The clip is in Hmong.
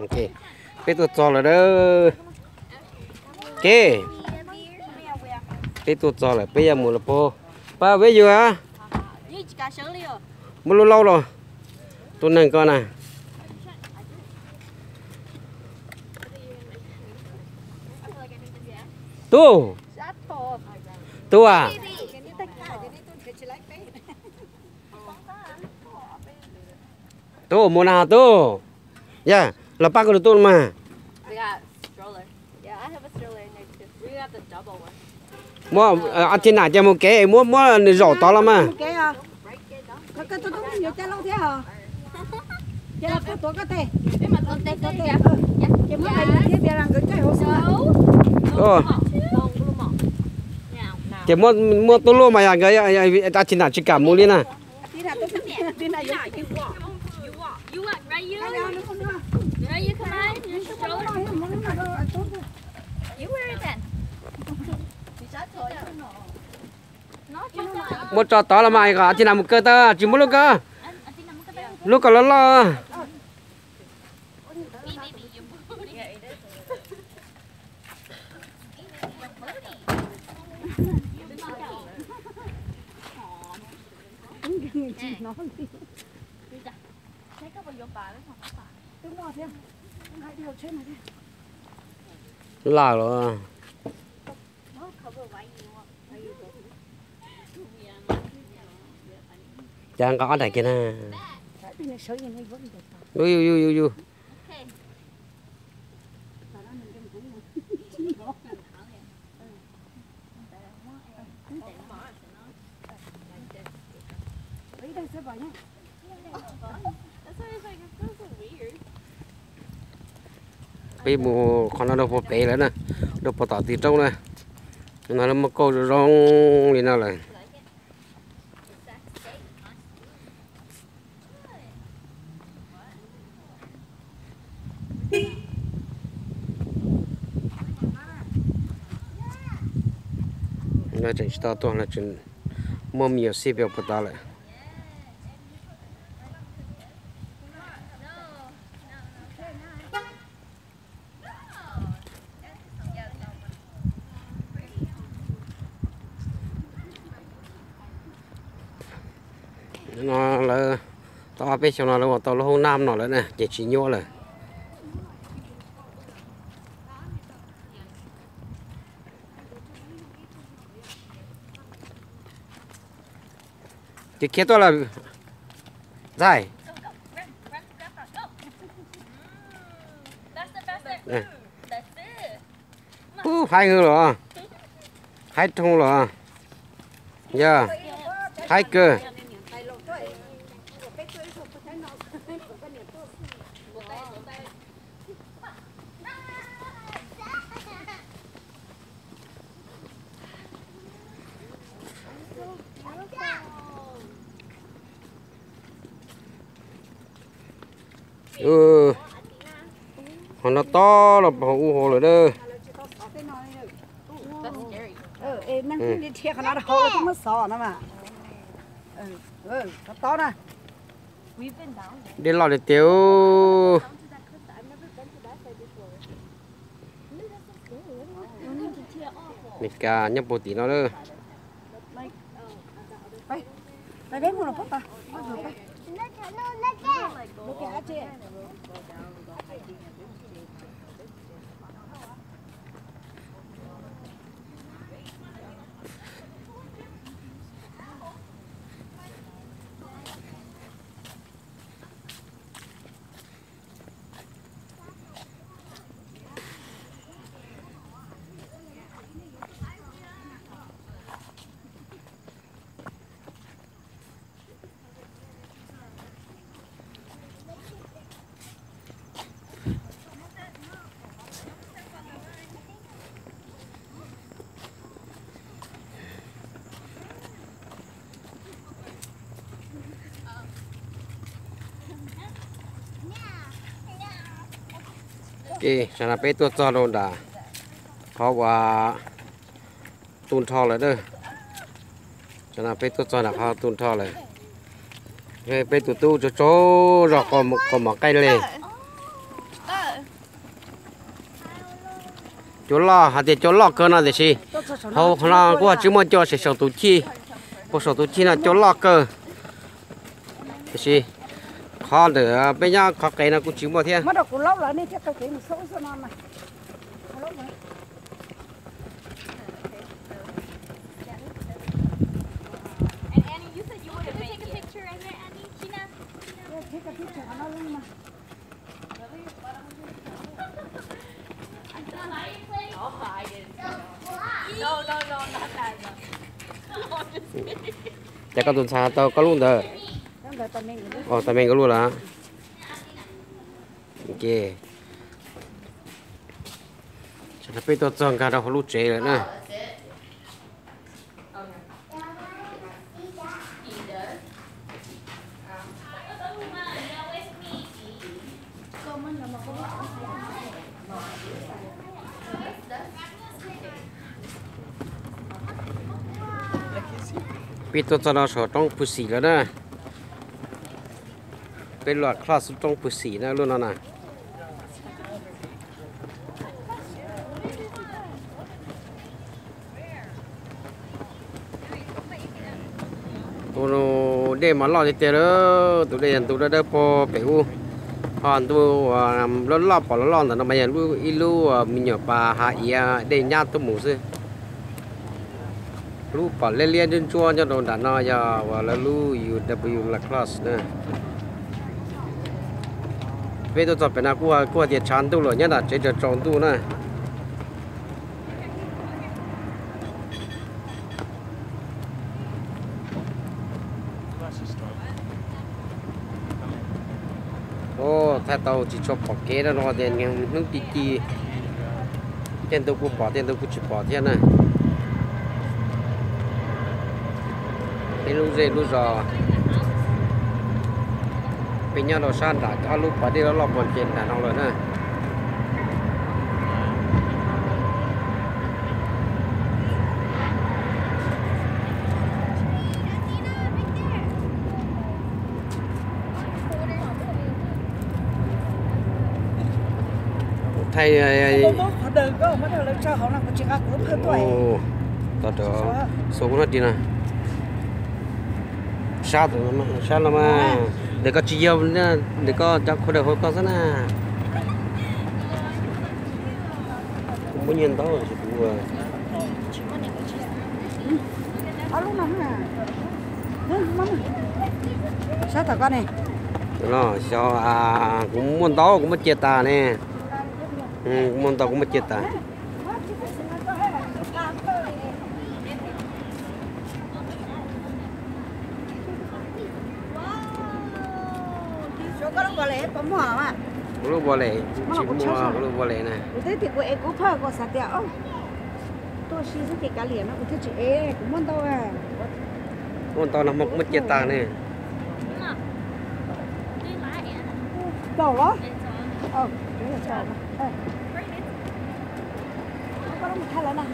Ok, peb tuaj txog lawm dawb. Ke, peb tuaj txog lawm, peb yuav mus lawm pog. Pa, where you are? Muaj lub laub los. Tus neeg ko na. Tub, tub a. Tub, mus na tub. Yog los pab koj tus tub mas. Muab, a, Athena ces mus kev, muab, muab nws zaum tod los mas. Ces muab, muab tub luaj mas yog nkawd, Athena tsis kam mus li na. Muab tso tod los mas, kom Athena mus kaw tau, tsis muab lub ko, lub ko loj loj. Laj los. Cas nqa ob daim kiag na. Yus, yus, yus, yus. Peb mus qhov no rau puag pem lawm na, rau puag tom tw roob na. No lawv muaj kauj zoo zoo li no lawm. Lawv tseem tsis tau tuaj, lawv tseem muaj me nyuam xij pem puag ta lawm. No lawv tau ob peb xyoos no lawv ua tau lub hoob nab no lawm na, ces tsis nyuaj lawm. Ces khiav tuaj lawm. Ntxhais. Pub haib hwv los, haib rau los, yog haib kawg. Qhov no tob los pom ub hau lawm na. Dej loj tiag tiag. Meskas nyob puag tim no lawm. Ces tam no peb tuaj txog rau nram qhov uas tu nrho lawm na. Tam no peb tuaj txog nram qhov tu nrho lawm. Peb tus tub tsaug tsaug zog qau mom qaij li. Cua loj, hais tias cua loj kawg no tiam sis hauv no kuj tsis muaj cua, saum tus chij, puag saum tus chij no cua loj kawg. Tiam sis qhov ntawm peb nyob qhov qes no kuj tsis muaj thiab. Ces koj tus ntxhais tau koj lub ntawd. Tau me nkawd lub lawm. Ces peb tuaj txog nkag rau hauv lub tsev lawm na. Peb tuaj txog no saum roob Phu Xim lawm na. Peb los close roob Phu Xim na lub no na. Tus dej mas loj tiag tiag lawm, tus dej yog ntu dawb dawb puag pem ub, ho ntu loj loj pom loj loj ntawm no mas yog ib lub me nyuam pas hav iav dej nyab tuaj mus xwb. Lub pom liab liab ntsuab ntsuab nyob rau nram no yog uas lawv lub U W Lacrosse na. Peb tuaj txog pem no kuj kuj tias tshav ntuj lawm, nyob nram tsev tsaus ntuj na. Thaij tau tsis tshua pom kev no tias hnub ti ti, tej ntu kuj pom tej ntu kuj tsis pom thiab na. Peb lub zej lub zos, peb nyob rau sab nram ob lub pas dej loj loj puag pem nram no lawm na. Thaij, tau rau xu no di na. Sab, sab no mas, ntawm koj tsis yog, ntawm koj cov khuv daws hauv koj xwb na. Kuv muaj nyiaj ntau tsis kuv. Sab tom koj ne. Xyov, kuv muaj ntau kuv muab cia tas ne. Kuv muaj ntau kuv muab cia tas. Kuv lub npua lem, tsis muaj kuv lub npua lem na. Kuv twb tias kuv ev kuv phawj kuv xav tias tuaj si xwb ces kav liam no kuv thiaj tsis ev, kuv muaj ntau, muaj ntau no mas kuv muab cia tas ne. Plaub los? Koj lub mus thaij lawv na.